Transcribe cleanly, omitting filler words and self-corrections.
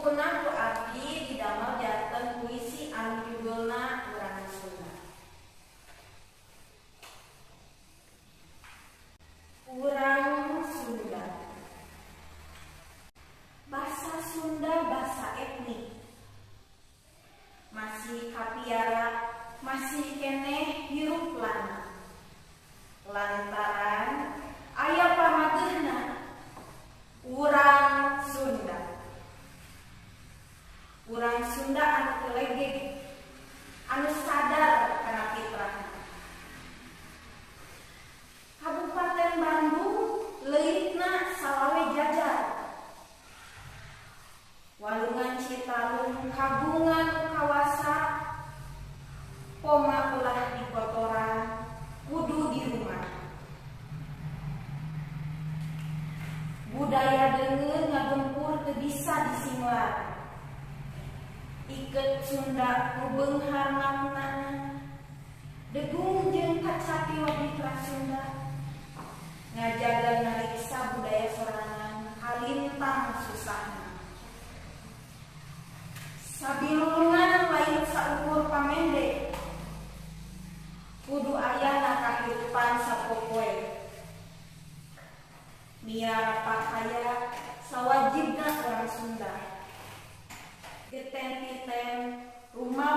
Bukuna ku abdi didamel janten puisi anu judulna Urang Sunda. Urang Sunda. Basa Sunda basa etnik. Masih kapiara, masih keneh hirup lana. Lantaran aya pamageuna Urang Sunda. Urang Sunda anu telegeg, anu sadar kana fitrahna. Kabupaten Bandung leuitna salawe jajar. Walungan Citarum kagungan kawasa, poma ulah dikotoran, kudu di rumah. Budaya deungeun ngagempur teu bisa disinglar. Iket Sunda nu beunghar maknana, degung jeung kacapi mitra Sunda. Ngajaga ngariksa budaya sorangan kalintang susahna. Sabilulungan lain saukur pamende, kudu ayana kahirupan sapopoe. Miara pakaya sawajibna urang Sunda. Geten piten rumawi